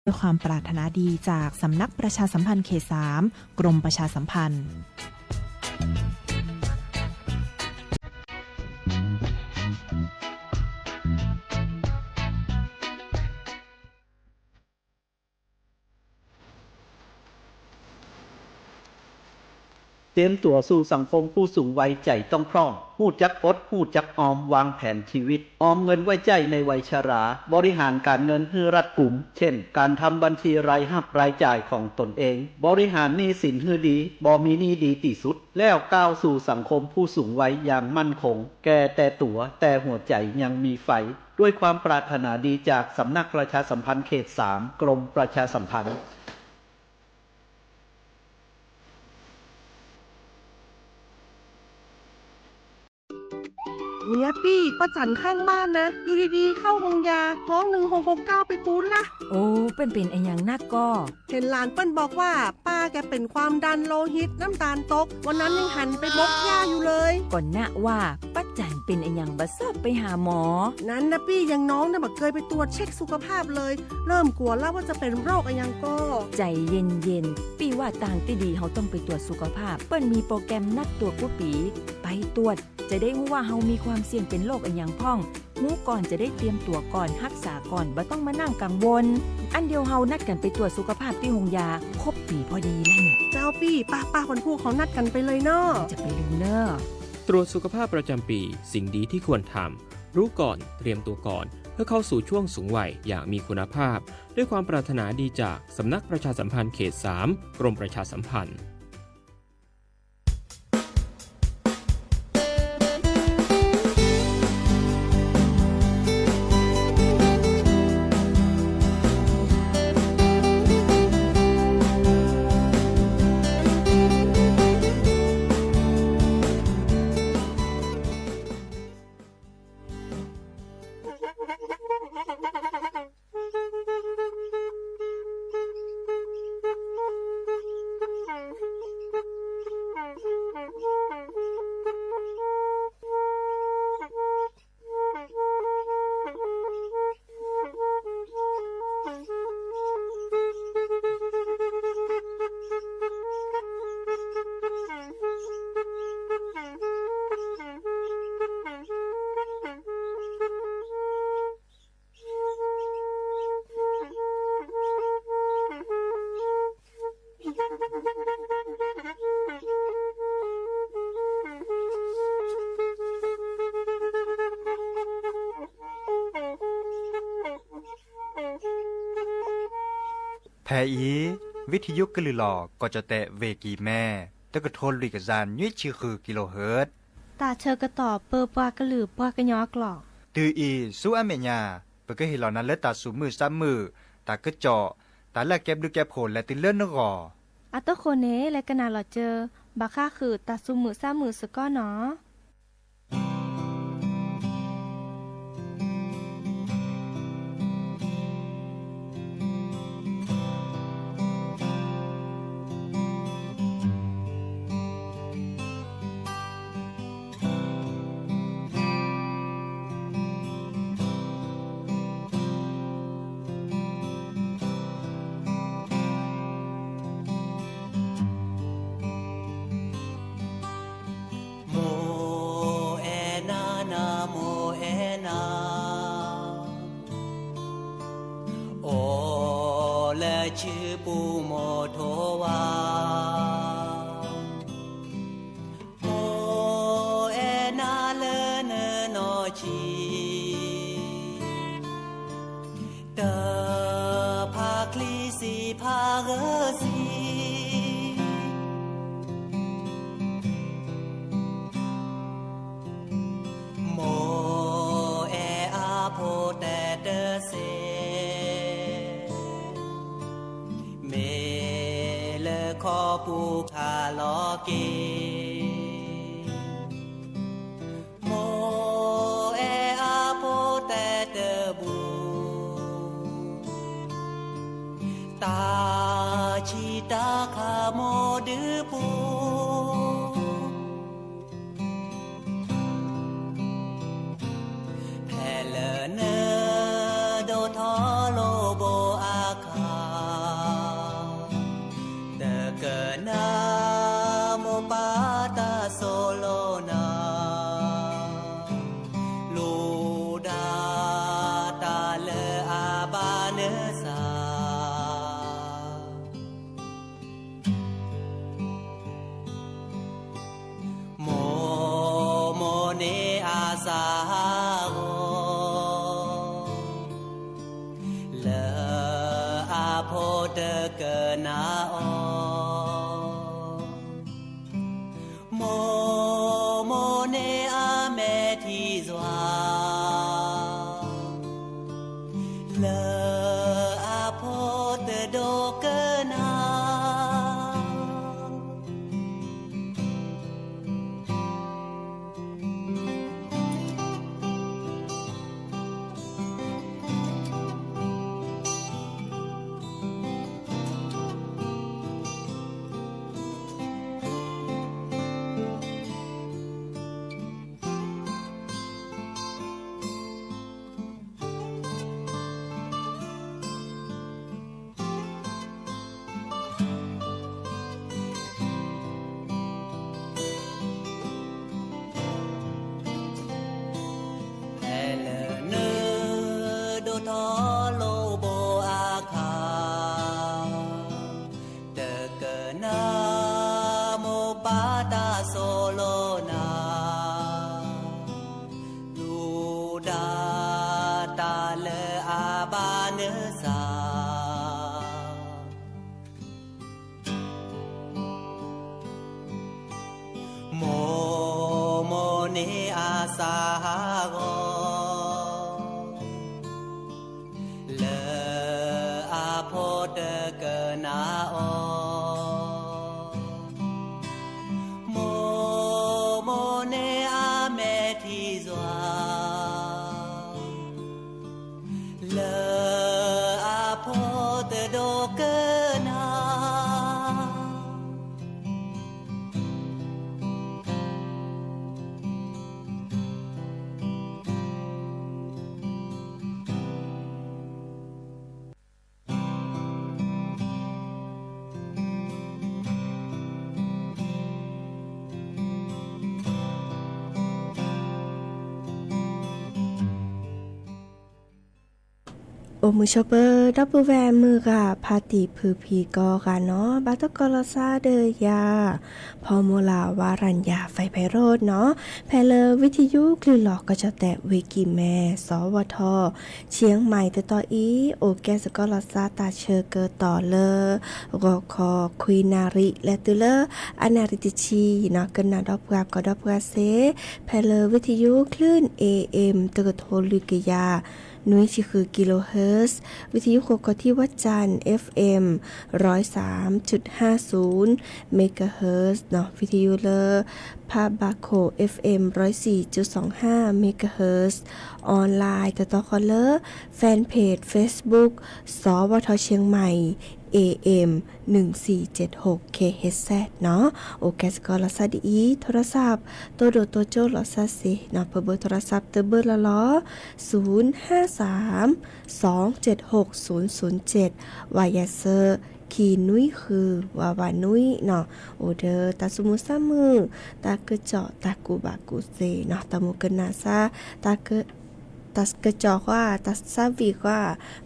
ด้วยความปรารถนาดีจากสำนักประชาสัมพันธ์เขตสาม กรมประชาสัมพันธ์ เตรียมตัวสู่สังคมผู้สูงวัย ใจต้องพร้อม ฮู้จักอด ฮู้จักออม วางแผนชีวิต ออมเงินไว้ใช้ในวัยชรา บริหารการเงินหื้อรัดกุม เช่น การทำบัญชีรายรับรายจ่ายของตนเอง บริหารหนี้สินหื้อดี บ่มีหนี้ดีตี้สุด แล้วก้าวสู่สังคมผู้สูงวัยอย่างมั่นคง แก่แต่ตั๋ว แต่หัวใจยังมีไฟ ด้วยความปรารถนาดีจากสำนักประชาสัมพันธ์เขตสาม กรมประชาสัมพันธ์ เนี่ยปี้ ป้าจั๋นข้างบ้านนะ อยู่ดีๆ เข้าโฮงยา ร้อง หนึ่งหกหกเก้า ไปปู๊ดละ โอ้ เปิ้นเป๋นอะหยังนักก่อ เห็นหลานเปิ้นบอกว่า ป้าแกเป็นความดันโลหิต น้ำตาลตก วันนั้นยังหันไปบกหญ้าอยู่เลย ก่อนนะว่า ป้าจั๋นเป๋นอะหยังบ่ซอบไปหาหมอ นั้นนะปี้ อย่างน้องเนี่ยบ่เกยไปตรวจเช็คสุขภาพเลย เริ่มกลัวแล้วว่าจะเป็นโรคอะหยังก่อ ใจเย็นๆ ปี้ว่าตางตี้ดีเฮาต้องไปตรวจสุขภาพ เปิ้นมีโปรแกรมนัดตรวจกู้ปี๋ ไปตรวจ จะได้ฮู้ว่าเฮามีความเสี่ยงเป็นโรคอะหยังพ่อง ฮู้ก่อนจะได้เตรียมตั๋วก่อน ฮักษาก่อน บ่ต้องมานั่งกังวล อันเดียวเฮานัดกั๋นไปตรวจสุขภาพตี้โฮงยา ครบปี๋พอดีแล้วเนี่ย เจ้าปี้ ป้าๆ วันพูกเฮานัดกั๋นไปเลยเนาะ จะไปลืมเน่อ ตรวจสุขภาพประจำปี สิ่งดีที่ควรทำ รู้ก่อน เตรียมตัวก่อน เพื่อเข้าสู่ช่วงสูงวัยอย่างมีคุณภาพ ด้วยความปรารถนาดีจากสำนักประชาสัมพันธ์เขตสาม กรมประชาสัมพันธ์ ဖဲအံၤ ဝံထယုကလုာ်လီၤ ကီၢ်ကၠီၣ်တဲၣ် ဝ့ၢ်ကံၢ်မဲ တကထိလွံၢ်ကယၤနွံဆံဃုကံလိဟၢၣ် တၢ်ဆၢကတီၢ်ပၢပှၤကလုာ်ပှၤကညီအကျိာ် တုၤအံၤဆူအမဲာ်ညါ ပကဟ့ၣ်လီၤနၤလၢတၢ်သူၣ်မုာ်သးမုာ် တၢ်ကစီၣ် တၢ်လၢအကဲဘျုးကဲဖှိၣ်လဲၤတုၤလၢနဂီၢ် အတဃိန့ၣ် လဲၤကနၣ်လီၤစၢၤ ဘၣ်ဃးဃုာ်တၢ်သူၣ်မုာ်သးမုာ်စ့ၢ်ကီးနီၤ. မိၢ်အဲၣ်နၤနၤ မိၢ်အဲၣ်နၤ အိၣ်လၢဆူပူၤမိၢ်ထိးဝါ မိၢ်အဲၣ်နၤလၢနနီၢ်ဆံး တဖးချံစံးဖးဂၢၢ်စံး မိၢ်အဲၣ်အဖိတဲတၢ်စ့ၢ် မ့ၢ်လၢခီပူၤခးလီၤက့ၤ မိၢ်အဲၣ်အဖိတဲတၢ်ဘူး တၢ်ဆံးတၢ်ခါမိၢ်ဒုးပူၤ ဖဲလၢနဒိၣ်ထီၣ်လိာ်ဘိအခါ ဖိတကနၣ်အီၤ, မိၢ်မိၢ်န့ၣ်အမဲာ်ထံစွၤ, လၢအဖိတဒိကနၣ် ဖဲလၢနဒိၣ်ထီၣ်လိာ်ဘိအခါ, တကနၣ်မိၢ်ပၢ်တၢ်ဆိၣ်လီၤနၤ, လူၤဒၣ်တၢ်လၢအဘၣ်နသး မိၢ်မိၢ်န့ၣ်အစၢ်ဟးဂီၤ, လၢအဖိတကနၣ်အီၤ, မိၢ်မိၢ်န့ၣ်အမဲာ်ထံစွၤ လၢအဖိတဒိကနၣ်. အိၣ်မုာ်ဆိးပၢၤ ဒီပုၢ်ဝဲၢ်မုၢ်ဂၤဖါတံၢ်ဖုဖံကိးဂၤနီၤ, ဘၣ်တၢ်ကိးလီၤသးဒီးယၤ ဖီမိလၤဝါရၤညါ ဖဲဖဲရိၣ်နီၤ, ဖဲလၢဝံထယုကလုၢ်လီၤကီၢ်ကၠီၣ်တဲၣ် ဝ့ၢ်ကံၢ်မဲ စီၤဝီၤထီၣ် ဆံမံၤတတီၤအံၤ အိၣ်ကဲစ့ၢ်ကီးလီၤသးတၢ်ဆၢကတီၢ်လၢ ဂီၤခီခွံနၣ်ရံၣ် လဲၤတုၤလၢအနၣ်ရံၣ်တဆံနီၤ, ကနၣ်ဒီးပှၤကိးဒီးပှၤစ့ၢ် ဖဲလၢဝံထယုကလုၢ် AM တကထိလွံၢ်ကယၤ နွံဆံဃု kilohertz, ဝံထယုဃိးကီၢ်ထံဝၣ်စၣ် FM ร้อยสามจุดห้าศูนย์ megahertz နီၤ, ဝံထယုလၢ ဖးဘးခိၣ် FM ร้อยสี่จุดสองห้า megahertz, online တတီၤဃီလၢ fanpage Facebook စီၤဝီၤထီၣ်ဆံမံၤ AM หนึ่งสี่เจ็ดหก KHZ နီၤ, အိၣ်ကဲစ့ၢ်ကီးလီၤသးဒ်အံၤ โทรศัพท์ တိၢ်ဒိၣ်တိၢ်ကၠိလီၤသးစ့ၢ်နီၤ, ဖဲဘၢၣ် โทรศัพท์ တဘၢၣ်လီၤလီၤ ศูนย์ห้าสาม สองเจ็ดหก ศูนย์ศูนย์เจ็ด ဝးယၤစၢ ခံနွံဃု ဝးဝးနွံနီၤ, အိၣ်ဒီးတၢ်သူၣ်မုာ်သးမုာ်, တၢ်ကစီၣ် တၢ်ကူၣ်ဘၣ်ကူၣ်သ့နီၤ, တၢ်မုၢ်ကနၣ်သး, တၢ် တၢ်ကစီၣ်ဃီ, တၢ်သးဝံၣ်ဃီ,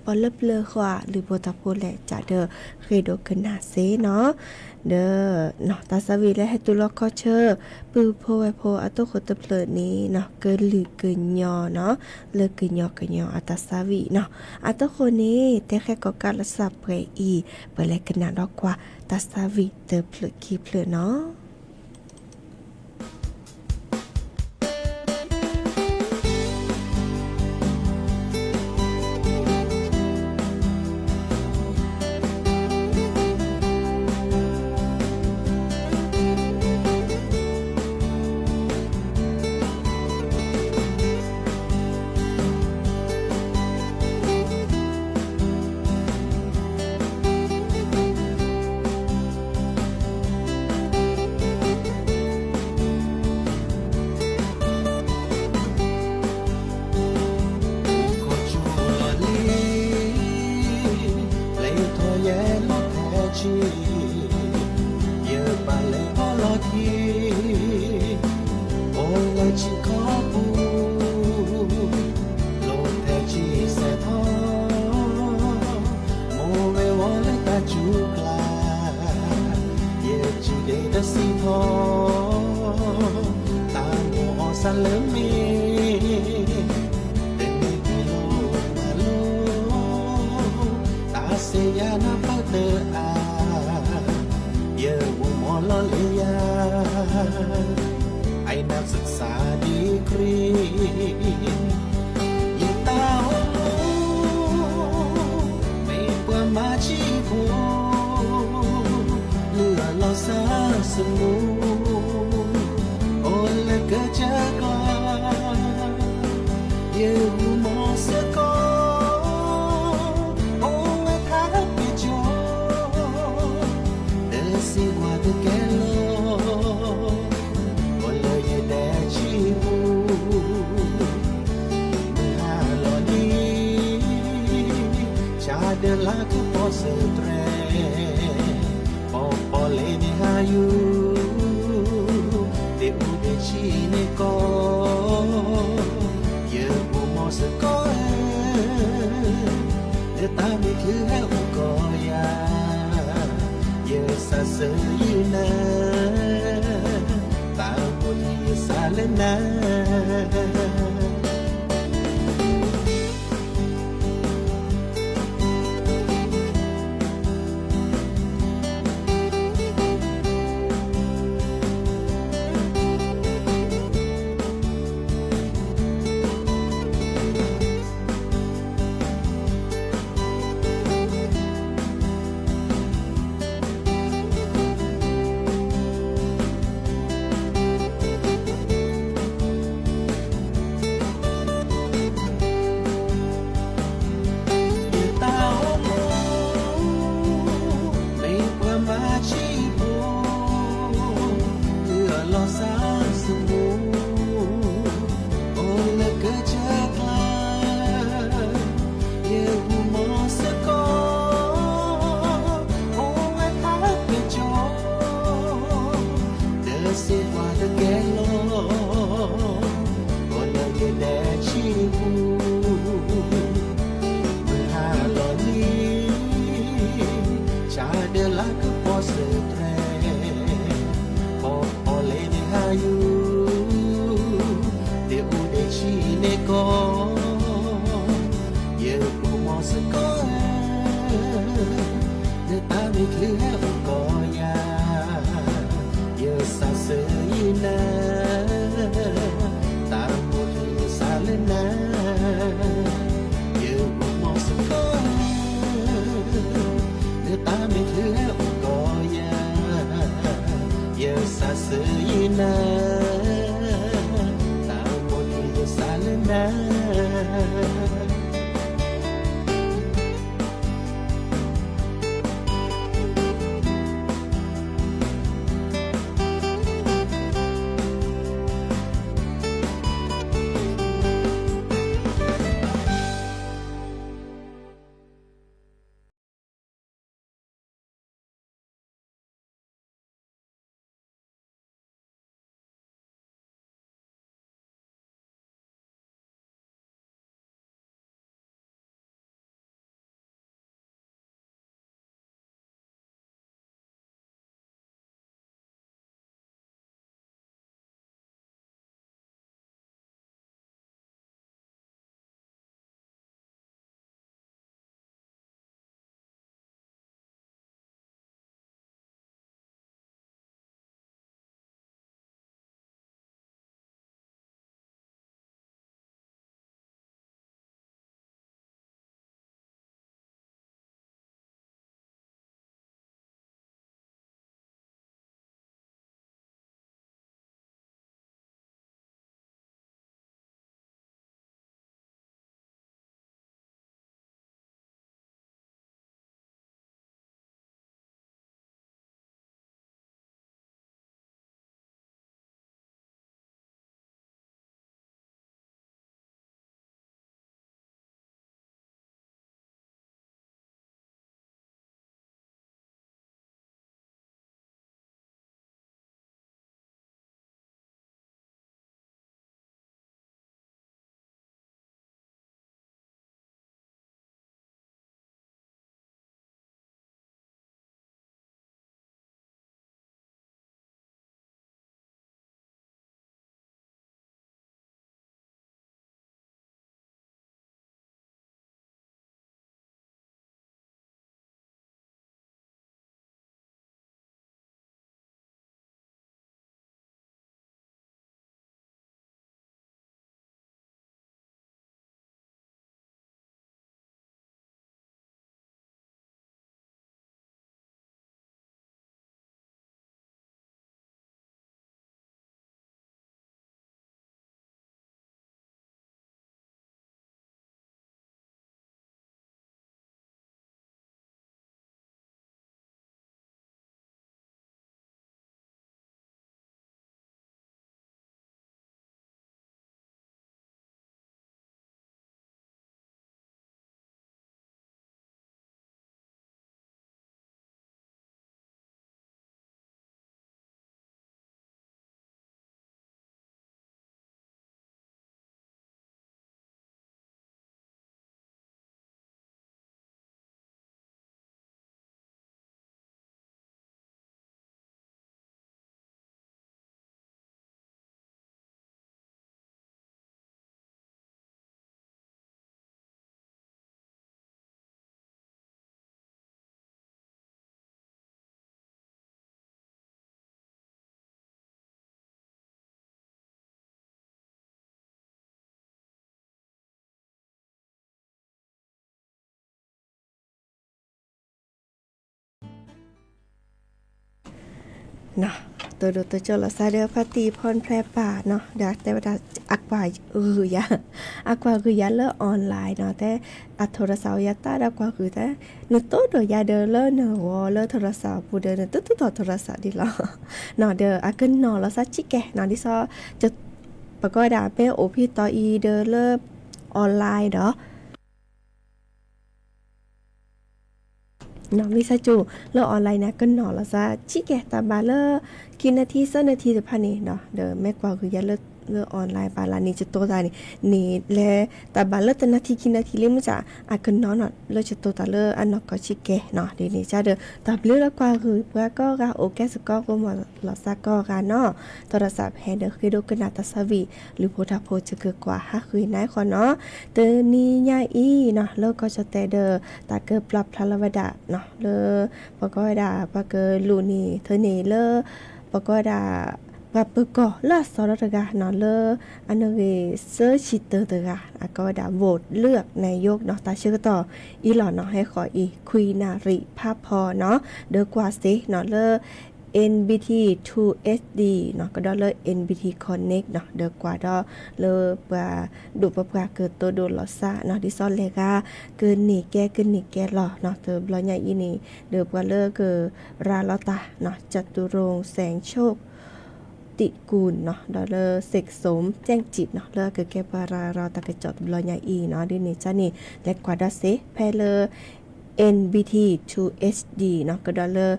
ပှၤလၢပျၢၤဃီ, လၢဖိသၣ်ဖိလဲၣ် ကဒီးဃ့ဒိးကနၣ်စ့ၢ်နီၤ, ဒီး တၢ်သးဝံၣ်လၢဟဲတုၤလီၤခီဆၢ ပုၢ်ဖိဝဲၢ်ဖိအတၢ်ဃိတဖျၢၣ်န့ၣ်နီၤ, ကလုာ်ကညီနီၤ, လၢကညီကညီအတၢ်သးဝံၣ်နီၤ, အတၢ်ဃိန့ၣ် တဲဃဲကိးကးလီၤသးပှဲၤအံၤ, ပလဲၤကနၣ်ဒီးကွၢ် တၢ်သးဝံၣ်တဖျၢၣ်ခံဖျၢၣ်နီၤ. ယပာ်လၢအီလီၤခံ, အိၣ်ဝဲဆံခီပူၤ, လီၤထဲဆံစဲးထီ, မိၢ်ဝဲဝီလၢတၢ်စူၤကျါ, ယစူၤဒ့တစံးထီ, တၢ်မိၣ်အီစၢ်လၢမ့ၢ်, တမ့ၢ်တလီၤမၤလိ, တၢ်စံး ယၤနၢ်ပၢၢ်တအါ, ယအိၣ်မီလီၤလၢယၤ, အံၤနၢ်စၢ်စၢ်ဒံခရံာ်, ယတၢ်အိၣ်မူ မ့ၢ်ပှၤမၤဆံးဖိ, လုၢ်အလီၤစၢ်စမူ, အိၣ်လၢကစၢၢ်ကျါ ယဂုာ်မီၤစ့ၢ်ကီး, အိၣ်ဝဲထါပ့ၤကၠီ, တစံးကွၢ်တကဲလီၤ, အိၣ်လၢယဒဲကံၢ်ပူၤ, မုၢ်ဟါလီၤလံ, ဆၣ်ဒၢလါကပီၤစၢၤတြဲၤ ပီၤပီၤလဲၤန့ၢ်ဟါယူၤ, ဒ့ၣ်အူဒ့ၣ်ဆံးန့ၢ်ကီၢ်, ယအိၣ်မီၤစ့ၢ်ကီးဧၢ, လၢတၢ်မ့ၢ်ချုးဟဲအိၣ်ကီၢ်ယၤ, ယစးဆၢယုၢ်နၤ, တၢ်အိၣ်ဖှိၣ်လံယစးလၢနၤ.ယတၢ်အိၣ်မူ မ့ၢ်ပှၤမၤဆံးဖိ, လုၢ်အလီၤစၢ်စမူ, အိၣ်လၢကစၢၢ်ကျါ, ယဂုာ်မီၤစ့ၢ်ကီး, အိၣ်ဝဲထါပ့ၤကၠီ, တစံးကွၢ်တကဲလီၤ, အိၣ်လၢယဒဲကံၢ်ပူၤ, မုၢ်ဟါလီၤလံ, ဆၣ်ဒၢလါကပီၤစၢၤတြဲၤ, ပီၤပီၤလဲၤန့ၢ်ဟါယူၤ, ဒ့ၣ်အူဒ့ၣ်ဆံးန့ၢ်ကီၢ်, ယအိၣ်မီၤစ့ၢ်ကီးဧၢ, လၢတၢ်မ့ၢ်ချုးဟဲအိၣ်ကီၢ်ယၤ, ယစးဆၢယုၢ်နၤ, တၢ်အိၣ်ဖှိၣ်လံယစးလၢနၤ, ယအိၣ်မီၤစ့ၢ်ကီးဧၢ, လၢတၢ်မ့ၢ်ချုးဟဲအိၣ်ကီၢ်ယၤ, ယစးဆၢယုၢ်နၤ, တၢ်အိၣ်ဖှိၣ်လံယစးလၢနၤ. နီၤ, တိၢ်ဒိၣ်တိၢ်ကၠိလီၤသးဒီး ဖါတံၢ်ဖီၣ်ဖျဲးပၢ်နီၤ, ဒီးတဲဝဲဒၣ် အကွၢ်ဂုာ်ယၤ, အကွၢ်ဂုာ်ယၤလၢ online နီၤ, တဲ အ โทรศัพท์ ယၤတၢ်ဒီးကွၢ်ဂုာ်သး, နတိၢ်ဒိၣ်ယၤဒီးလၢနဂီၤလၢ โทรศัพท์ အပူၤဒီး နသူသူတီၤ โทรศัพท์ ဒ်လီၤ. နီၤ, ဒီးအကနီၤလီၤသးဆံးကဲနီၤ, ဒ်သိး ပကိးဝဲဒၣ် မ့ၢ်အိၣ်ဖဲတီၤအံၤဒီးလၢ online ဒီး နီၤ မ့ၢ်ဆါကၠိလၢ online န့ၣ် ကနီၤလီၤသးဆံးကဲ တၢ်ဘၣ်လၢ ခံနၣ်ထံ သၢနၣ်ထံတဖၣ်န့ၣ်နီၤ, ဒီးမ့ၢ်ကွၢ်ဂုာ်ယၤလၢ လၢ online ဘၣ်လၢန့ၣ် ယတိၢ်သးန့ၣ် န့ၣ်လဲၤ တၢ်ဘၣ်လၢတနၣ်ထံခံနၣ်ထံလံ မုၢ်ဆါ အကနီၤနီၤလၢယတိၢ်သးလၢအနီၢ်ကီၢ်ဆံးကဲနီၤ, ဒ်န့ၣ်ကဒီး တၢ်ဘျုးလၢကွၢ်ဂုာ်ပှၤကိးဂၤ အိၣ်ကဲစ့ၢ်ကီး ဂီၢ်မီၢ်လီၤသးကိးဂၤနီၤ, သရၣ်သးဖဲဒီးဃ့ဒိကနၣ်တၢ်ဆၢဝံၣ် လုၢ်ဖိထါဖိ ယကကွၢ်ဟးဃ့ၢ်နၤဃီနီၤ, တနံၤညါအံၤနီၤ လၢကီၢ်ကၠီၣ်တဲာ်ဒီး တၢ်ကပျၢ်ဖျါလီၤဝဲဒၣ်နီၤ လၢ ပကိးဝဲဒၣ် ပှၤကလူးန့ၣ် သၢန့ၣ်လၢ ပကိးဝဲဒၣ် ပှၤပၢၤကီၢ်လၢအစီၤဒီတဂၤနီၤ လၢအနီၣ်ဂံၢ်သၢဆံတၢတဂၤ အကိးဝဲဒၣ် vote เลือกนายก နီၤ တၢ်ဆၢကတီၢ်အံၤလီၤနီၤ, ဟဲဃီၤအံၤ ခွံနၣ်ရံၣ်ဖးဖီနီၤ, ဒီးကွၢ်စ့နီၤလၢ เอ็นบีที ทูเอชดี နီၤ ကဒီးလၢ เอ็นบีที Connect နီၤ, ဒီးကွၢ်ဒီးလၢပှၤဒိၣ်ပပှၢ်ကတိၤဒိၣ်လီၤသးနီၤ, ဒ်သိးလဲၤဂၤ ကန့ၢ်ကဲကန့ၢ်ကဲလီၤနီၤ, တဘျီညါအံၤန့ၣ် ဒီးပှၤလၢကရၤလီၤတၢ်နီၤ จตุรงค์ แสงโชติกุล နီၤ ဒီးလၢ เสกสม แจ้งจิต နီၤ လၢအကကဲပှၤရၤလီၤတၢ်ကစီၣ်တဘျီညါအံၤနီၤ, ဒ်န့ၣ်ကန့ၣ် လဲၤကွၢ်ဒီးစ့ ဖဲလၢ เอ็นบีที ทูเอชดี နီၤ ကဒီးလၢ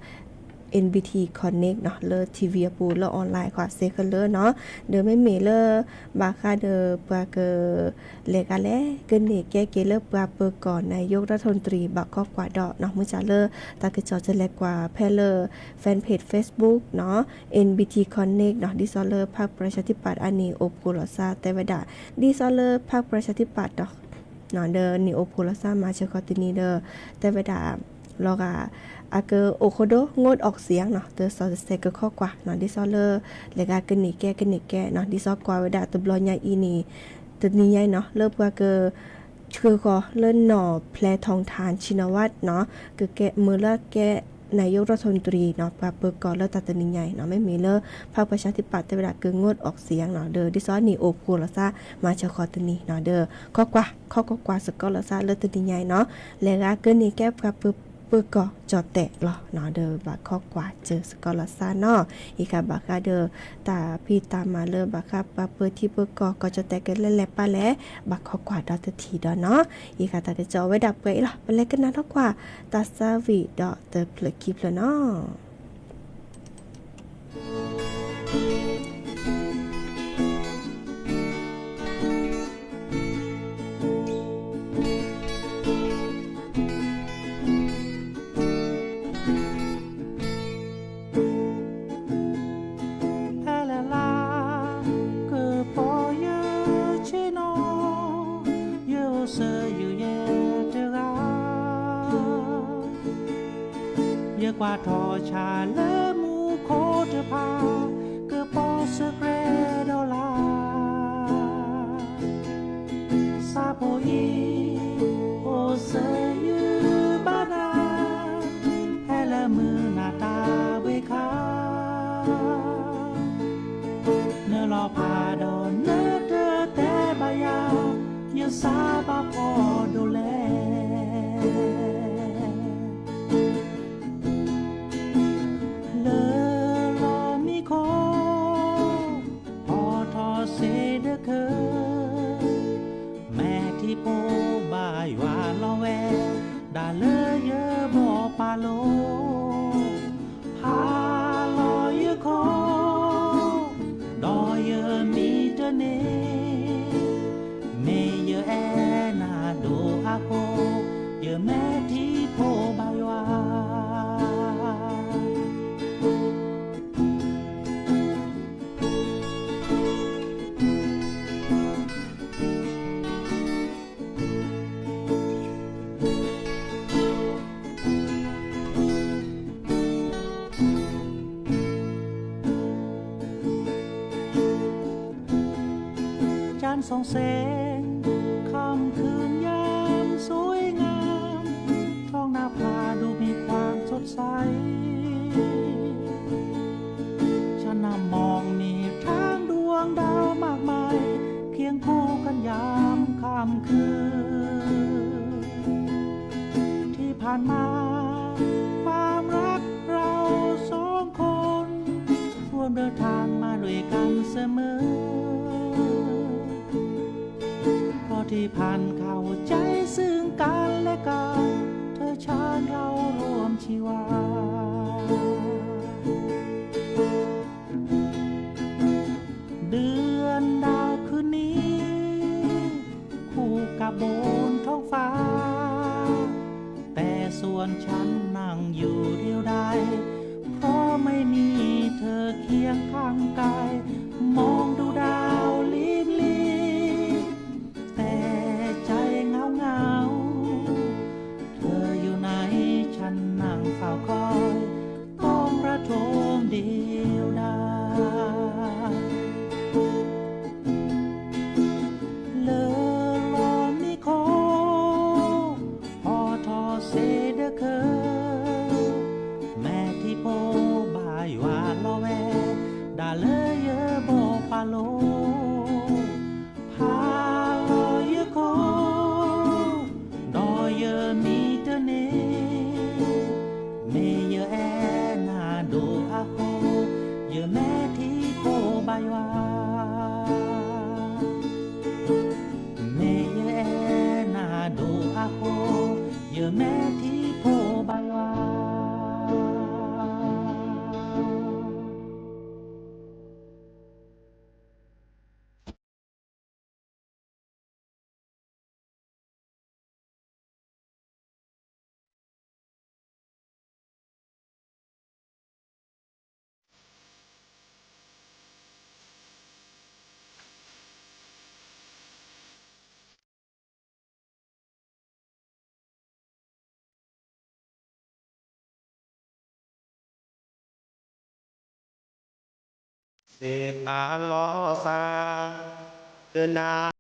เอ็นบีที Connect နီၤ လၢ ထံၣ်ဝံၣ် အပူၤ လၢ online ကွၢ်စ့ခဲလၢာ်နီၤ, ဒီးမ့မ့ၢ်လၢ ဘၣ်ဃးဒီးပှၤက လဲၤဂၤလဲၣ် ကန့ၢ်ကဲက့ၤလၢပှၤပၢၤကီၢ် นายกรัฐมนตรี ဘၣ်ခိးကွၢ်ဒီးနီၤ, မုၢ်ဆါလၢ တၢ်ကစီၣ်ကလဲၤကွၢ်ဖဲလၢ fanpage Facebook နီၤ เอ็นบีที Connect နီၤ, ဒ်သိးလၢ พรรคประชาธิปัตย์ အန့ၣ်အိၣ်ဖှိၣ်လီၤသးတဲဝဲဒၣ် ဒ်သိးလၢ พรรคประชาธิปัตย์ ဒီး ဒီးန့ၣ်အိၣ်ဖှိၣ်လီၤသးမၤစၢၤဃီၤတနံၤဒီး တဲဝဲဒၣ် လီၤဂာ် အကအိၣ်ဃိဒိ งดออกเสียง နီၤ, တၢ်စီၤတစဲးကခီကွၢ်နီၤ, ဒ်သိးလၢ လဲၤဂၤကန့ၢ်ကဲကန့ၢ်ကဲနီၤ, ဒ်သိးကွၢ်ဝဲဒၣ်တဘျီညါအံၤန့ၣ် တနံၤညါအံၤနီၤ လၢပှၤက ဆှၢဃီၤလၢနီၢ် แพทองธาร ชินวัตร နီၤ ကကဲမၢလၢကဲ นายกรัฐมนตรี နီၤ ပှၤပၢၤကီၢ်လၢတၢ်တနံၤညါအံၤနီၤ, မ့မ့ၢ်လၢ พรรคประชาธิปัตย์ တဲဝဲဒၣ်က งดออกเสียง နီၤ, ဒီးဒ်သိးန့ၣ်အိၣ်ဖှိၣ်လီၤသးမၤစၢၤဃီၤတနံၤနီၤ, ဒီးခိးကွၢ် ခိးကွၢ်ကွၢ်စ့ၢ်ကီးလီၤသးလၢတနံၤညါအံၤနီၤ, လဲၤဂၤကန့ၢ်ကဲပှၤပၢၤကီၢ်ကၠီၣ်တဲာ်လီၤနီၤ, ဒီးဘၣ်ခိးကွၢ်စ့ၢ်ကီးလီၤသးနီၤ, အံၤဃီဘၣ်ဃးဒီး တၢ်ဖံးတၢ်မၤလၢဘၣ်ဃးပှၤပၢၤထံပၢၤကီၢ် ကီၢ်ကၠီၣ်တဲာ်ကလဲၤလဲၤပာ်လဲၣ် ဘၣ်ခိးကွၢ်ဒီးတထံၣ်ဒီးနီၤ, အံၤဃီတၢ်ကစီၣ်အိၣ်ဝဲဒၣ်ပှဲၤအံၤလီၤ, ပလဲၤကနၣ်ဒီးကွၢ် တၢ်သးဝံၣ်ဒီးတဖျၢၣ်ခံဖျၢၣ်နီၤ. ဖဲလဲၣ်လါ ကပီၤယဆ့ၣ်နီၤ, ယအိၣ်စၢၤယုၢ်ယဲတဂၤ, ယကွၢ်ထီၣ်ဆၣ်လၢမူခိၣ်တဖၣ် ကပီၤစၢၤကြဲဒီးလၢ် ဆၣ်ဖိအံၤ အိၣ်စၢၤယုၢ်ဘၣ်နၤ ဖဲလၢမုၢ်နၤတၢ်ဘှ့ခါ နလီၤဖးဒီးနတတဲဘၣ်ယၤ ယစၢ်ဘၣ်ဖီဒိၣ်လဲၣ် လၢလီၢ်မံခိၣ် ဟီထီၣ်စ့ဒၢခၢၣ် မဲာ်ထံဖိဘၣ်ယွၤလီၤဝဲ ဒၣ်လၢယဘီၣ်ပာ်လိၤ ဟါလီၤယခိၣ် ဒီးယမံတန့ၢ် မ့ၢ်ယအဲၣ်နၤဒိၣ်အဃိ ယမဲာ်ထံဖိဘၣ်ယွၤ จันทร์ส่องแสง ค่ำคืนยามสวยงาม ท้องนภาดูมีความสดใส ความรักเราสองคน ร่วมเดินทางมาด้วยกันเสมอ เพราะที่ผ่านเข้าใจซึ่งกันและกัน เธอฉันเราร่วมชีวา เดือนดาวคืนนี้ คู่กับบนท้องฟ้า แต่ส่วนฉันนั่งอยู่เดียวดาย เพราะไม่มีเธอเคียงข้างกาย มองดูดาวลิบลี แต่ใจเหงาเหงา เธออยู่ไหน ฉันนั่งเฝ้าคอย ท้องระทมเดียวดาย လၢလီၤမံခိၣ် ဟီၣ်ထီၣ်စ့ဒၢခၢ မဲာ်ထံဖိဘၣ်ယွၤလီၤဝဲ ဒၣ်လၢယဘီၣ်ပာ်လိၤ ဖးလီၤယခိၣ် ဒီးယမံတန့ၢ် မ့ၢ်ယအဲၣ်နၤဒိၣ်အဃိ ယမဲာ်ထံဖိဘၣ်ယွၤ မ့ၢ်ယအဲၣ်နၤဒိၣ်အဃိ ယမဲာ်ထံဖိဘၣ်ယွၤ သ့ၣ်ပာ်လီၤသး ကနၣ် တၢ်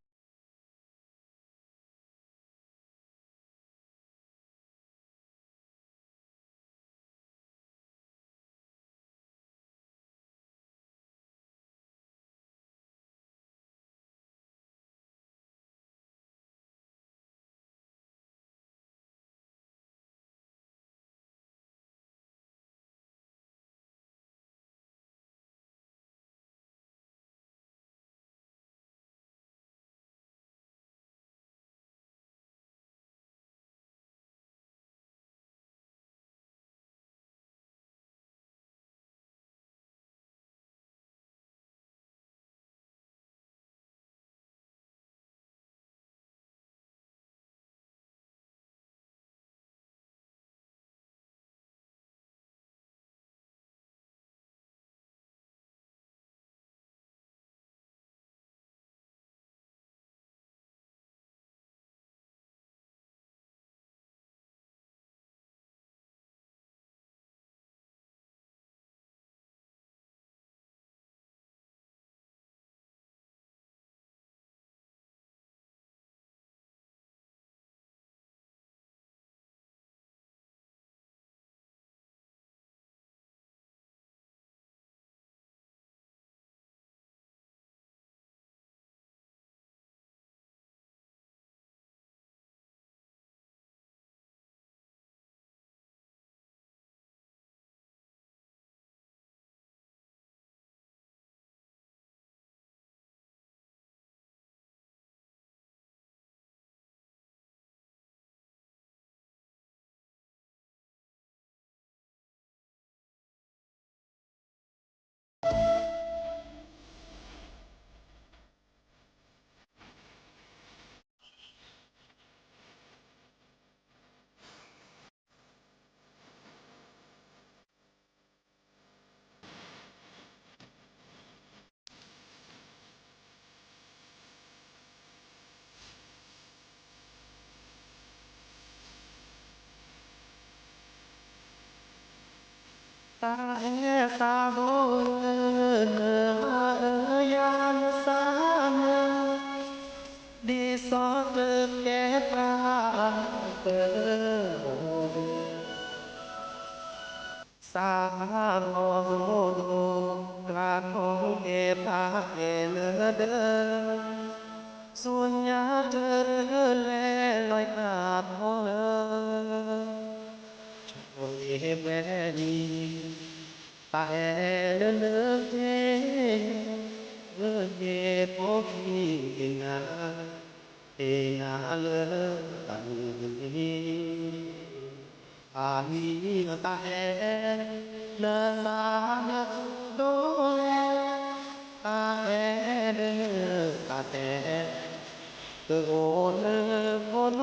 အဲၣ်တၢ်ဒိၣ်ဧၢ နဟးအၢယၤနသးနၤ ဒ်သိးတကဲဘၣ် သးလီၤဒိၣ်ဒိၣ် ကျါထီၣ်ကဲဘၣ်ကဲလၢဒၢး ဆူညါတလဲၤလီၤယၤထီၣ်လၢ အိၣ်လၢဝဲလံ, တၢ်အဲၣ်လၢလၢသ့, လၢန့ၣ်ဖိခံနၤ, သ့ၣ်ညါလၢတၢ်န့ၣ်, တၢ်မံၤတၢ်အဲၣ်လၢတၢ်အဲၣ်, တၢ်အဲၣ်လၢတၢ်အဲၣ်, တအိၣ်လၢဖိလ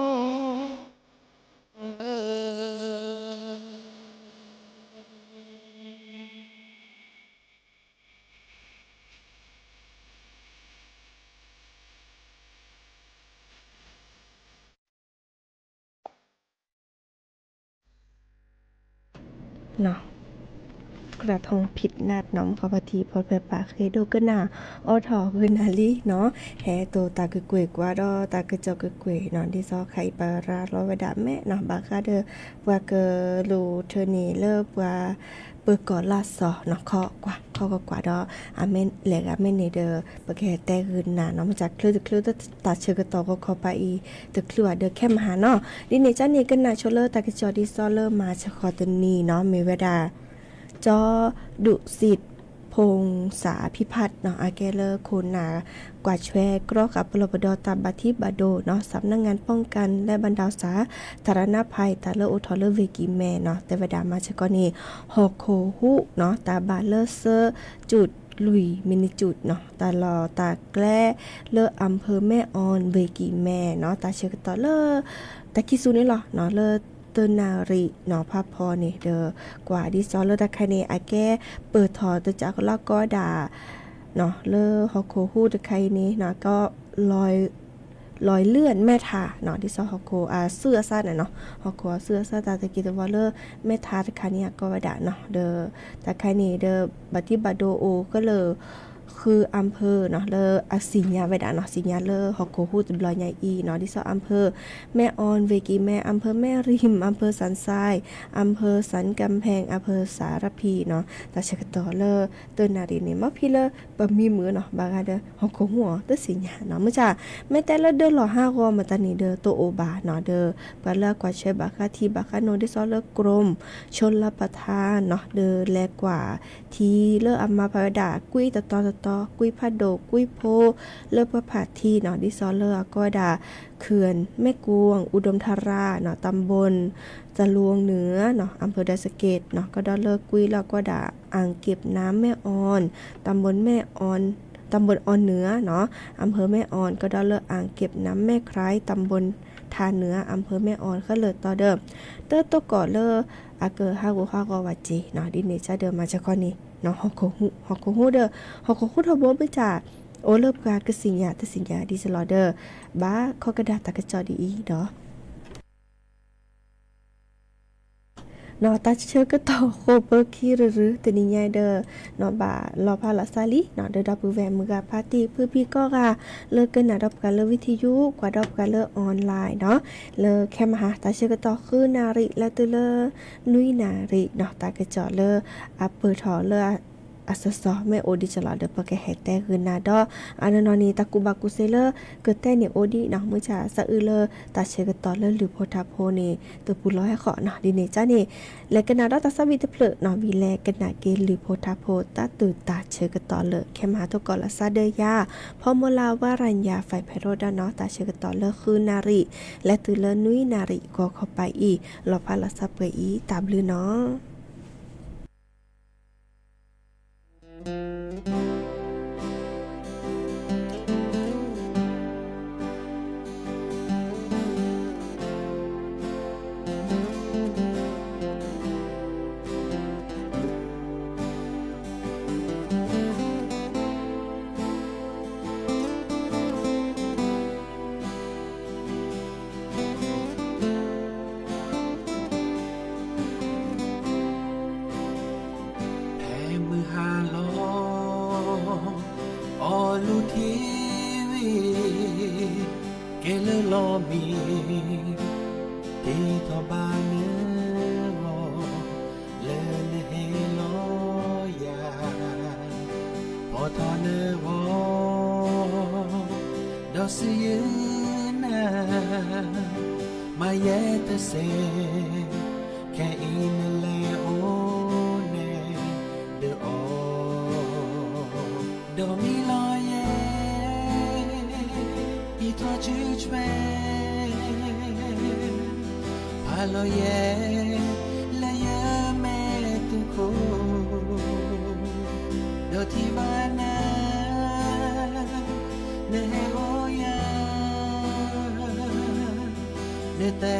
ၢ กระทงผิดนัด နီၢ် မုၣ်ကီၤဖါတံၢ် ဖီၣ်ဖဲပာ်ဃ့ဒိကနၣ် အိးထီၣ်ဂုာ်နၤလံနီၢ်, ဟဲတိၢ်တၢ်ကကွဲၢ်ကွၢ်ဒီးတၢ်ကစီၣ်ကကွဲၢ်နီၢ်, ဒ်သိးခဲအံၤပရၤလီၤဝဲဒၣ်မဲာ်နီၢ်, ဘၣ်ဃးဒီး ပှၤကလူၤထၢန့ၣ်လၢပှၤ ပၢၤကီၢ်လါစီၤနီၢ်, ခီကွၢ် ခီကွၢ်ကွၢ်ဒီး အမ့ၢ်လဲၤဂၤမ့ၢ်န့ၣ်ဒီး ပကဟဲတဲဂုာ်နၤနီၢ်, မ့ၢ်တၢ်ချၢတချၢ တၢ်ဆၢကတီၢ်ဂီၤခီပၤအံၤ တချုးဘၣ်ဒီးခဲမဟါနီၢ်, ဒ်န့ၣ်ကန့ၣ် ကနၣ်ဆိလၢတၢ်ကစီၣ်ဒ်သိးလၢမၤစၢၤဃီၤတနံၤနီၢ်, မ့ၢ်ဝဲဒၣ် ကျောဒုစိတ်ဖုန်းစာအဖီခိၣ်နီၢ်, အကဲလၢခိၣ်နၢ်ကွၢ်ဆွဲကရီဃာ်ပလီၢ်ပဒီတၢ်ဘၣ်ထံဘၣ်ဒိနီၢ်, สำนักงานป้องกันและบรรเทาสาธารณภัย တၢ်လၢအိၣ်ထီၣ်လၢဝ့ၢ်ကံၢ်မဲနီၢ်, တဲဝဲဒၣ်မၤစၢၤဃီၤန့ၣ် ဟီၣ်ခိၣ်ဟူးနီၢ်, တၢ်ဘၣ်လၢသၢကၠူၣ်လွံၢ်မံးနံးကၠူၣ်နီၢ်, တၢ်လီၢ်တၢ်ကျဲလၢ อำเภอแม่ออน ဝ့ၢ်ကံၢ်မဲနီၢ်, တၢ်ဆၢကတီၢ်လၢ တၢ်ခံစူၣ်န့ၣ်လီၤနီၢ်, လၢတနၣ်ရံၣ်နီၢ် ဖးဖီန့ၣ်ဒီး ကွၢ်ဒ်သိးလၢတၢ်ခါန့ၣ် အကဲပၢၢ်ထီၣ်တစးကလီကီဒၣ်နီၢ်, လၢဟီၣ်ခိၣ်ဟူးတခါအံၤန့ၣ်နီၢ်, ကီ ลอยเลื่อนแม่ทาနီၢ်, ဒ်သိးဟီၣ်ခိၣ်အစုအစးန့ၣ်နီၢ်, ဟီၣ်ခိၣ်အစုအစးတၢ်သက့သဝီလၢ แม่ทาတခါန့ၣ် အကီဝဲဒၣ်နီၢ်, ဒီးတၢ်ခါန့ၣ်ဒီး ဘၣ်တံၢ်ဘၣ်ဒိအိၣ်ခဲလၢာ် ဃု อำเภอနီၢ်, လၢအသ့ၣ်ညါဝဲဒၣ်နီၢ်, သ့ၣ်ညါလၢဟီၣ်ခိၣ်ဟူးတဘျီညါအံၤနီၢ်, ဒ်သိး อำเภอแม่ออน ဝ့ၢ်ကံၢ်မဲ, อำเภอแม่ริม, อำเภอสันกำแพง, อำเภอสารพีနီၢ်, တၢ်ဆၢကတီၢ်လၢတနၣ်ရံၣ်န့ၣ် မ့ၢ်ဖဲလၢပမံမုာ်နီၢ်, ဘၣ်ဃးဒီးဟီၣ်ခိၣ်ဟူးအီၤ တသ့ၣ်ညါနီၢ်, မ့ၢ်တၢ် မ့ၢ်တဲလၢဒၢလီၢ်ဟးဂီၤမတၤန့ၣ်ဒီးတအိၣ်ဘၣ်နီၢ်, ဒီးပှၤလၢအကွၢ်ဆွဲဘၣ်ဃးထံဘၣ်ဃးနိ ဒ်သိးလၢ กรมชลประทานနီၢ်, ဒီးလဲၤကွၢ်ထံလၢအမၤဖးဝဲဒၣ် ကွံတတီၤတတီၤ, ကွံဖးဒိၣ် ကွံဖိ လၢပှၤဖးထံနီၢ်, ဒ်သိးလၢအကီဝဲဒၣ် เขื่อนแม่กวง อุดมธาราနီၢ်, ตำบลจลวงเหนือနီၢ်, อำเภอดอยสะเก็ดနီၢ်, ကဒီးလၢကွံလၢအကီဝဲဒၣ် อ่างเก็บน้ำแม่ออน ตำบลแม่ออน ตำบลออนเหนือနီၢ်, อำเภอแม่ออน, ကဒီးလၢ อ่างเก็บน้ำแม่ไคร้ ตำบลท่าเหนือ อำเภอแม่ออน ခဲလၢာ်တီၤဒီး တၢ်တိၢ်ကီၢ်လၢအကဟးဂူာ်ဟးဂီၤဝဲက့ၤနီၢ်, ဒ်န့ၣ်ကဒီးမၤစၢၤဃီၤန့ၣ်နီၢ်, ဟီၣ်ခိၣ်ဟူး, ဟီၣ်ခိၣ်ဟူးဒီး ဟီၣ်ခိၣ်ဟူးထီဘိမ့ၢ်တၢ် အိၣ်လၢပှၤကသ့ၣ်ညါတသ့ၣ်ညါဒ်သိးလီၤဒီး ဘၣ်ခီကဒါတၢ်ကစီၣ်ဒ်အံၤဒီး နီၢ်, တၢ်ဆၢကတီၢ်ဃိာ်ပၢခံရုရု တနံၤညါဒီး နီၢ်ဘၣ်လီၤဖးလီၤဆါလံနီၢ်, ဒီးဒီပုၢ်ဝဲၢ်မုၢ်ဂၤဖါတံၢ်ဖုဖံကိးဂၤ လၢကနၣ်ဒီးပှၤလၢ วิทยุ ကွၢ်ဒီးပှၤလၢ ออนไลน์နီၢ်, လၢခဲမဟါ တၢ်ဆၢကတီၢ်ဃုနၣ်ရံၣ် လၢတုၤလၢ နွံနၣ်ရံၣ်နီၢ်, တၢ်ကစီၣ်လၢအပၢၢ်ထီၣ်လၢ အစီစီမ့ၢ်အိၣ်ဒံးကလီၤဒီး ပကဟဲတဲဂုာ်နၤဒီး အနီၢ်နီၢ်န့ၣ် တၢ်ကူၣ်ဘၣ်ကူၣ်သ့လၢကတဲန့ၣ်အိၣ်ဒံးနီၢ်, မုၢ်ဆါသးအုးလၢတၢ်ဆၢကတီၢ်လၢလုၢ်ဖိထါဖိန့ၣ် တပူၤလီၤဟဲဃီနီၢ်, ဒ်န့ၣ်ကန့ၣ် လဲၤကနၣ်ဒီးတၢ်သးဝံၣ်တဖျၢၣ်နီၢ်, ဝံၤလဲၤကနၣ်က့ၤလုၢ်ဖိထါဖိ တၢ်တိာ်တၢ်ဆၢကတီၢ်လၢခဲမဟါထီၣ်ကီၢ်လီၤသးဒီးယၤ ဖီမီလၤဝါရၤညါ ဖဲဖဲရိဒၣ်နီၢ်, တၢ်ဆၢကတီၢ်လၢဃုနၣ်ရံၣ် လၢတုၤလၢနွံနၣ်ရံၣ် ဂီၤခီပၤအံၤ လီၤဖးလီၤသးပှဲၤအံၤ တၢ်ဘျုးနီၢ်. ဖဲမုၢ်ဟါလီၤ အီၣ်လူၤထံဝံၤ ကဲလၢလီၢ်မံ တ့ထီၣ်ဘၣ်နဂီၢ် လၢနဟ့ၣ်လီၤယၤ ဖီထီၣ်နဂီၢ် ဒီးစံးယုာ်နၤ မၤယဲတစဲး ခဲအံၤန ဒီးမံလီၤယဲ ယထီၣ်ဆူဆွဲ ဖးလီၤယဲ လၢယမဲာ်သူခိၣ် ဒီးထံၣ်ဘၣ်နၤ နဟဲအိၣ်ယၤ နတဲ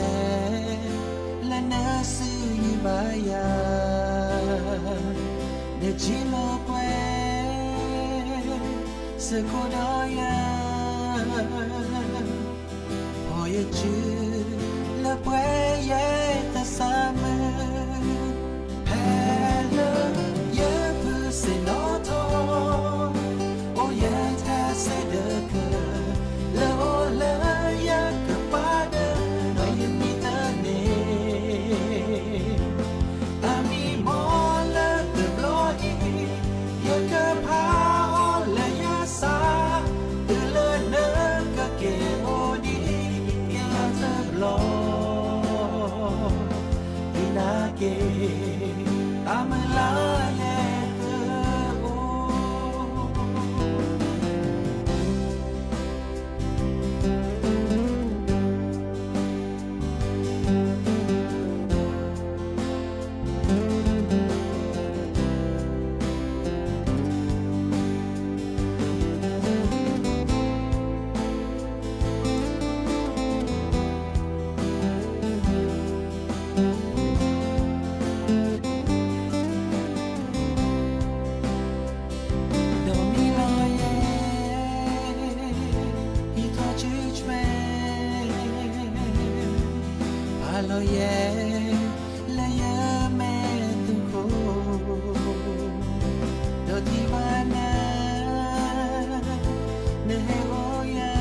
လၢနစုယုၢ်ဘၣ်ယၤ နထံၣ်လိာ်ကွဲ စ့ၢ်ကီးဒီးယၤ ဖီၣ်ယစု လၢပှဲၤယဲတစးမုာ် ဖဲလၢယဖုစ့ၣ်နီၣ်ထီၣ် အိၣ်ယဲထဲစ့ဒၢးကၢၢ် လၢအိၣ်လၢယကပၤဒၢး ဒီးယမံတန့ၢ် တၢ်မံမီၢ်လၢတဘျီအံၤ ယကဖးအီၤလၢယသး တုၤလၢနကက့ၤအိၣ်ဒံး က့ၤယၤတဘျီ ဒုးနၤက့ၤ တၢ်မုၢ်လၢ်ယဲတအိၣ် ဒီးမံလီၤယဲ ယထီၣ်ဆူဆွဲ ဖးလီၤယဲ လၢယမဲာ်သူခိၣ် ဒီးထံၣ်ဘၣ်နၤ နဟဲအိၣ်ယၤ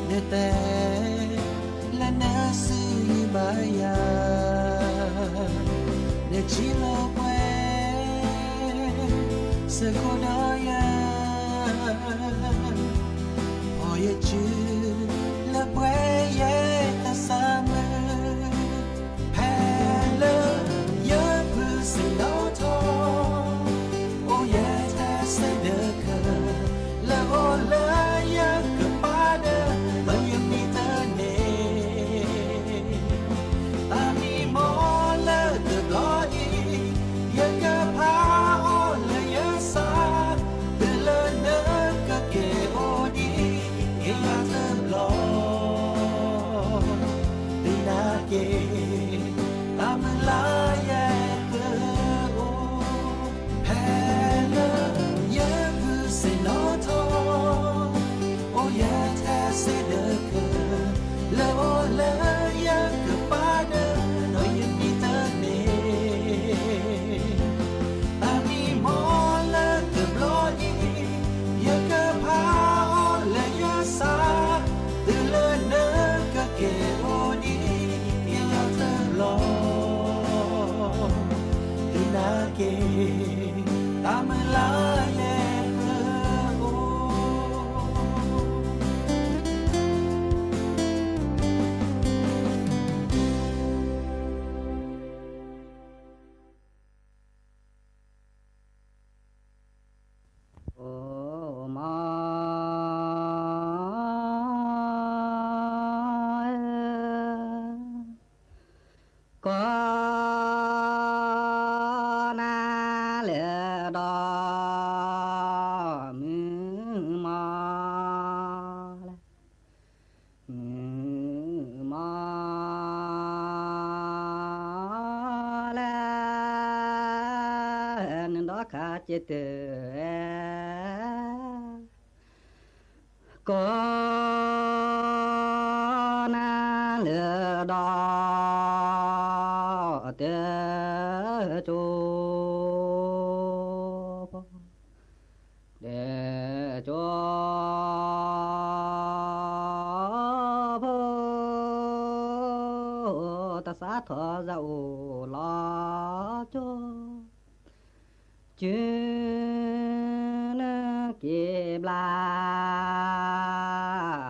နတဲ လၢနစုယုၢ်ဘၣ်ယၤ နထံၣ်လိာ်ကွဲ စ့ၢ်ကီးဒီးယၤ ဖီၣ်ယစု လၢပှဲၤယဲတစးမုာ် ဖဲလၢယဖုစ့ၣ်နီၣ်ထီၣ် အိၣ်ယဲထဲစ့ဒၢးကၢၢ် လၢအိၣ်လၢယကပၤဒၢး ဒီးယမံတန့ၢ် တၢ်မံမီၢ်လၢတဘျီအံၤ ယကဖးအီၤလၢယသး တုၤလၢနကက့ၤအိၣ်ဒံး က့ၤယၤတဘျီ ဒုးနၤက့ၤ တၢ်မုၢ်လၢ်ယဲတအိၣ် ဖဲလၢယဖုစ့ၣ်နီၣ်ထီၣ် အိၣ်ယဲထဲစ့ဒၢးကၢၢ် လၢအိၣ်လၢယကပၤဒၢး ဒီးယမံတန့ၢ် တၢ်မံမီၢ်လၢတဘျီအံၤ ယကဖးအီၤလၢယသး တုၤလၢနကက့ၤအိၣ်ဒံး က့ၤယၤတဘျီ ဒုးနၤက့ၤ တၢ်မုၢ်လၢ်ယဲတအိၣ် အိၣ်မး ကိးနၤလၢဒီး မုၢ်မးလၢ မုၢ်မးလၢ နဒီခါက့ၤတၢ် ကိးနၤလၢဒီး တကၠိ တကၠိဖိ တသးထီၣ်စၢ်အိၣ်လီၤကၠိ ကၠိနက့ၤဘျါ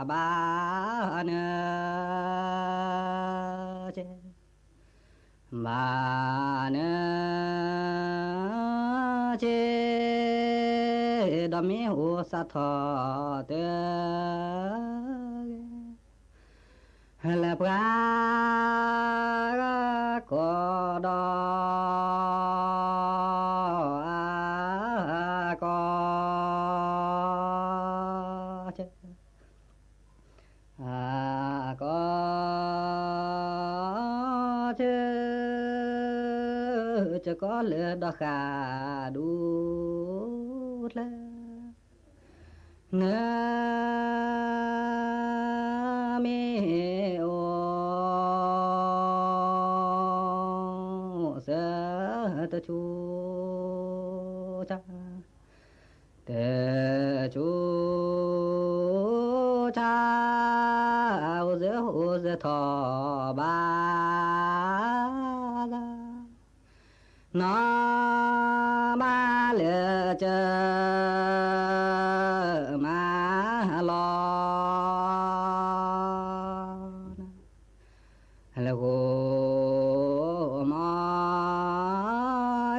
ဘၣ်နၢၤက့ၤ ဘၣ်နၢၤက့ၤ ဒီးမ့ၢ်အိၣ်စးထီၣ်တဂ့ၤ လၢပှၤဂၤကိးဒီးအကီၢ် အကီၢ် ဆၢကီးလၢဒီးဃးဒူၣ်ချၢ နမ့ၢ်အိၣ်စၢၤတဆူၣ်ဆါ တဆူၣ်ဆါ အိၣ်စၢၤအိၣ်စၢၤထီၣ်ဘၣ်သး နီၢ်မးလၢကၢ မၤလီၤ လၢဂိၢ်မီၢ်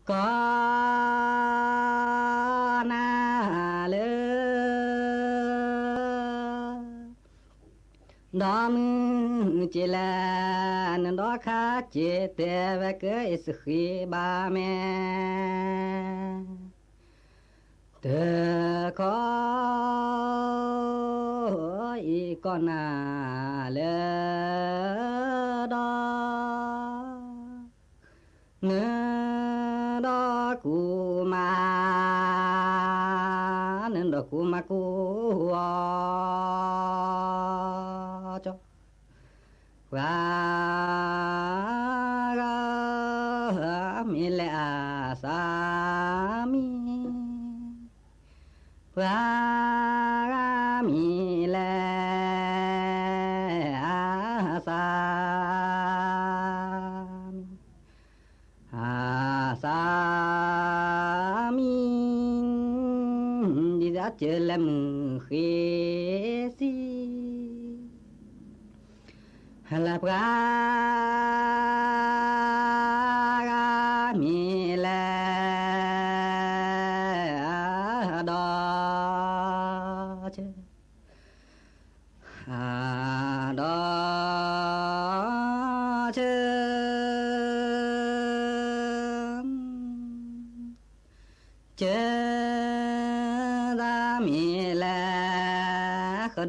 ကီၢ်နၤလၢ ဒီးမုၢ်က့ၤလဲၤ နဒီခါက့ၤတဲဝဲက့ၤအံၤစဃံဘၣ်မ့ၢ် တခီ အံၤကီၢ်နၤလၢ ဒီး နဒီးကူမၤ နဒီးကူမၤကူအီၤ ကၠီ ပှၤဂၤ မ့ၢ်လဲၤအသးမံ ပှၤဂၤမ့ၢ်လဲၤ အသးမံ အသးမံ ဒ်သိးစၢၤလၢမုၢ်ဃ့စံ လၢပှၤဂၤ မ့ၢ်လဲၤ ဒီးဆၢ ဒီး ဆၢ ဆၢသးမ့ၢ်လဲၤ ဃီဒူ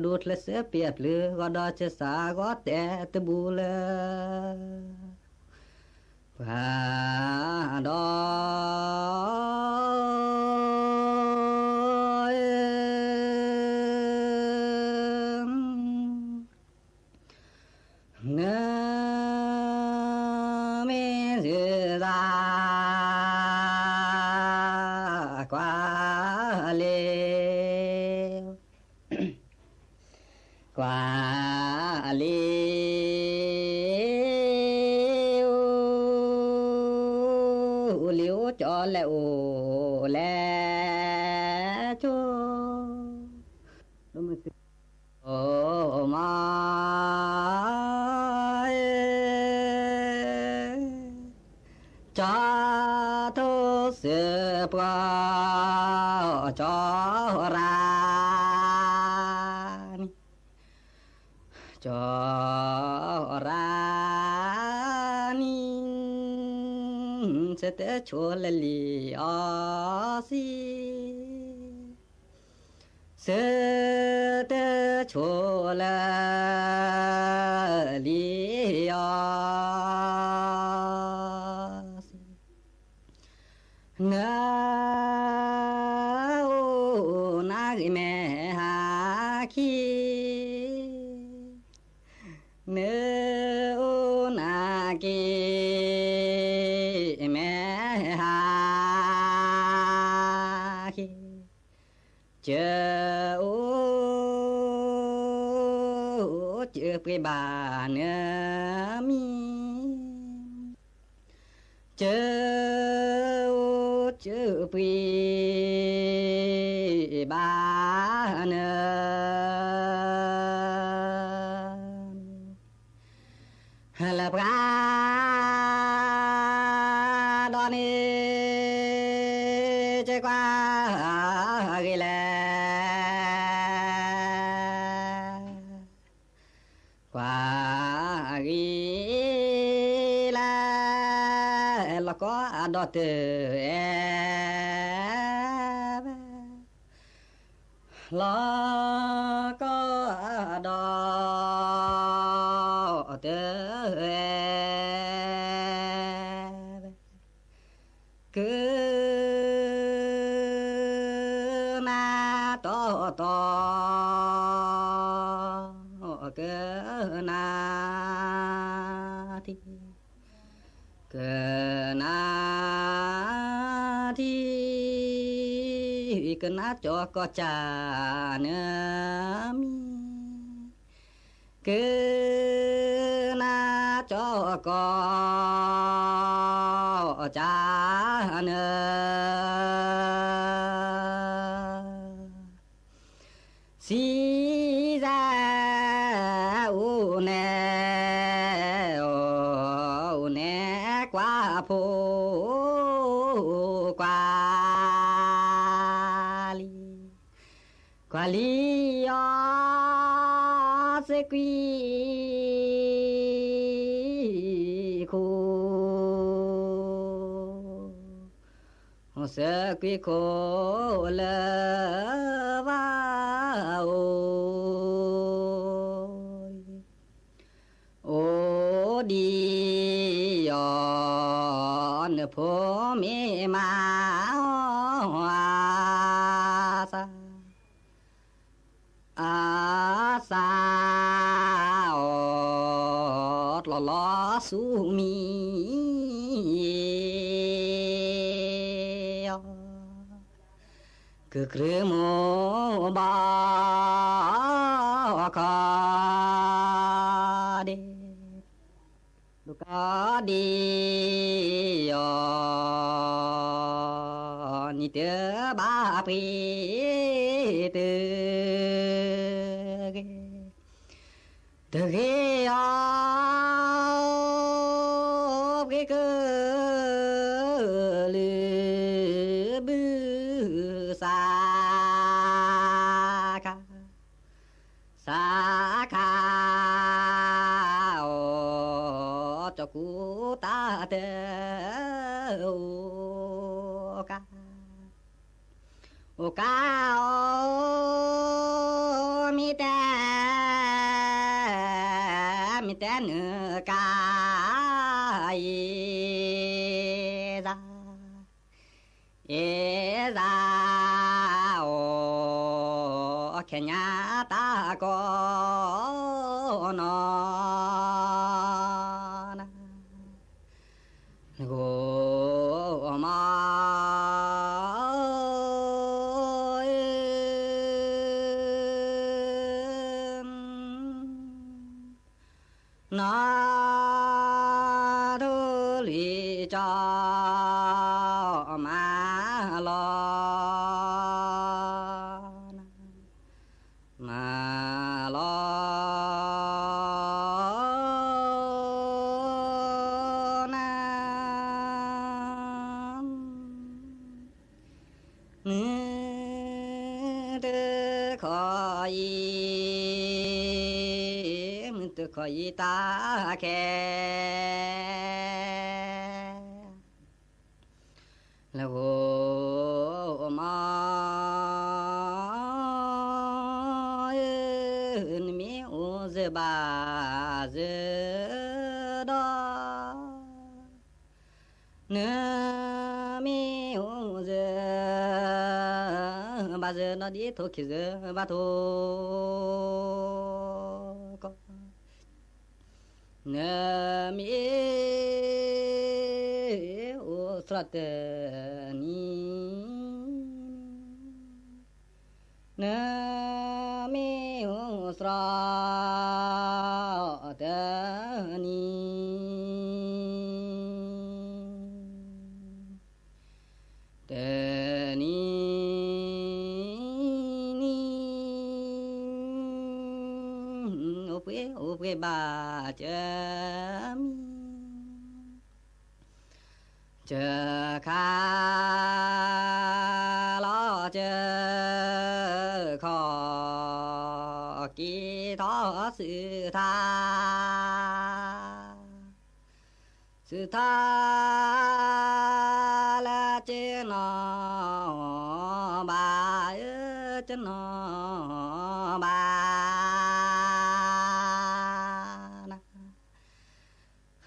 ၣ်ချၢစၢပ့ၤအပျုၤ ဂီၤဒီးဆၢစးဂီၤတဲတဘူၣ်လၢ ပှၤဒီး နမ့ၢ်စၢၤသး ကွၢ်လ့ ကွၢ်လ့ အိၣ်လံအိၣ်ကၠီလဲၤအိၣ်လဲၤကၠီ ဒိၣ်မုၢ်သု အိၣ်မး ကၠီထိၣ်စၢပှၤ ကၠီရၤနံၤ ကၠီရၤနံၤ ဆၢတဲာ်ဆိလၢလံာ်အီစံ ဆၢတဲာ်ဆိလၢလံာ်အီစံ နအိၣ်နၤဂ့ၤမဲာ်ဟါခံ နအိၣ်နၤက့ၤ မဲာ်ဟါခံ ကၢအိၣ် ကၢပှ့ၤဘၣ်နမံၤ ကၢအိၣ် ကၢပှ့ၤဘၣ်နမံၤ လၢပှၤ ဒီးန့ၣ် ကကွၢ်ဂ့ၤလဲၣ်, ကွၢ်ဂ့ၤလဲၣ်, လီၢ်ကီၢ်အဒီတၢ်အဲၣ်, လီၢ်ကီၢ်အဒီတၢ်အဲၣ် ကနၣ်တီတီ, ကနၣ်ထံ, ကနၣ်ထံ, ကနၣ်ကၠီကီၢ်ကၠၢ်နၢမံၤ, ကနၣ်ကၠီကီၢ်ကၠၢ်နၢ စံးစဲအိၣ်န့ၣ်, အိၣ်န့ၣ်ကွၢ်ဖိ, ကွၢ်လံ, ကွၢ်လံအီၤသကွံာ်ခိၣ် သကွံာ်ခိၣ်လၢဘၣ်အိၣ်, အိၣ်ဒံးအီၤ နဖိမ့ၢ်မၤအီၤအသး အသးအီၤ တလီၤလီၤဆူမံၤအီၤ, ကကြၢးမိၢ်ဘီခီဒဲး ဒိကီဒံးအီၤ နံၤတဘၣ်ပှ့ၤတဂ့ၤ, တဂ့ၤအီၤ ပှ့ၤကလုာ်ဘုၣ်သးခါ သးခါအီၤ ကၠီကူတၢ်တအိၣ်ကါ, အိၣ်ကါအီၤ မ့ၢ်တဲ မ့ၢ်တဲနကါအံၤသး အ့သးအီၤ ခဲညါတၢ်ကီနီၤနၤ နဂိၢ်မး နီၢ်ထူလံၤကၠီမၤလီၤနၤ မၤလီၤနၤ မုၢ်တခီအံၤ, မုၢ်တခီအံၤတၢ်ခဲ လၢဂိၢ်မး နမ့ၢ်အိၣ်စၢၤဘၣ်စၢၤဒီး နမ့ၢ်အိၣ်စၢၤဘၣ်စၢၤဒီး ဒ်ထိၣ်ခံစၢၤဘၣ်ထိၣ် ကီၢ် နမ့ၢ်အိၣ်သြီတနံၤ, နမ့ၢ်အိၣ်သြီတနံၤ, တနံၤနံၤ, အိၣ်ပှဲၤအိၣ်ပှဲၤဘၣ်စၢၤမံၤ, စၢခါလီၤစၢခီၣ် က့ၤထီၣ်သုထါ, သုထါလၢက့ၤနီၢ်ဘၣ်, က့ၤနီၢ်ဘၣ်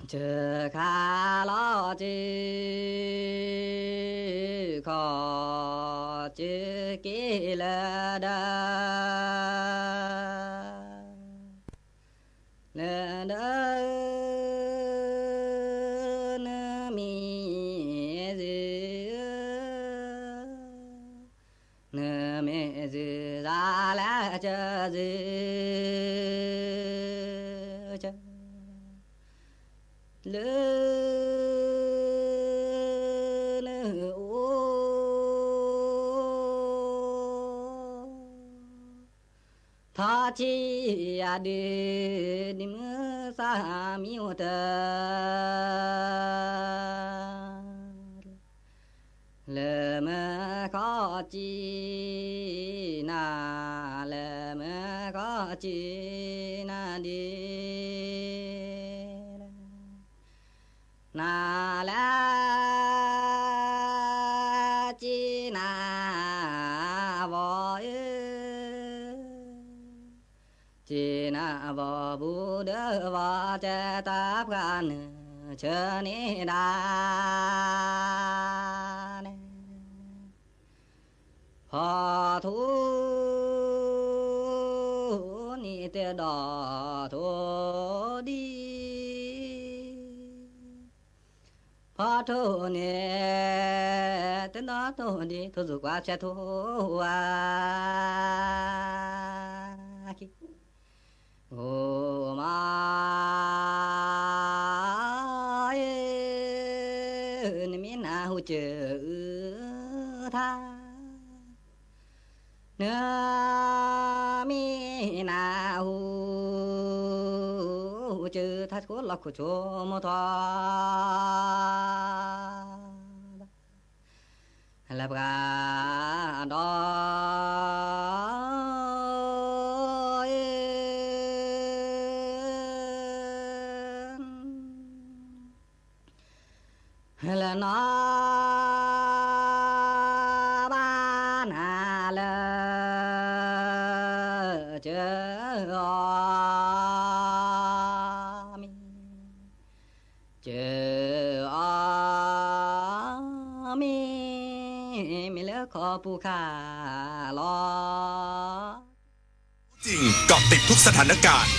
စၢခါလီၤစၢခီၣ် စၢက့ၤလၢဒၢး, လၢဒၢး နမ့ၢ်စၢ နမ့ၢ်စၢၤစၢ်လၢကစၢၢ်စၢၢ် လၢ နအိၣ် ထီၣ်ထံယၤဒုး ဒ်မုၢ်သၣ်မံအိၣ်တၢ် လၢမုၢ်ခီၣ်စံနၤ, လၢမုၢ်ခီၣ်စံနၤဒ်လဲၣ်, နၤလၢ စံနၤဘီၣ်ဧၢ, စံနၤဘီၣ်ဘူးဒီးဘီၣ်ကဲတၢ်ပှၤနုာ်ဆၢန့ၢ်ဒၣ်န့ၣ် ဖီထိၣ်န့ၣ်တဒီးထိၣ်ဒံး, ဖီထိၣ်န့ၣ်တဒီးထိၣ်ဒံး, ထိၣ်စူၤကွၢ်ဆဲးထိၣ်ဝါခံ အိၣ်မး, နမ့ၢ်နၢ်ဟူစၢၤအုးထါ, နမ့ၢ်နၢ်ဟူစၢၤထါ ဆိလီၤခိၣ်ဆိမိၢ်ထီၣ် လၢပှၤဒီး လၢနီၢ်ဘၣ်နၤလၢ စၢၤအီၤမ့ၢ် စၢၤအီၤမ့ၢ် မ့ၢ်လၢခီပူၤခါလီၤ. เกาะติดทุกสถานการณ์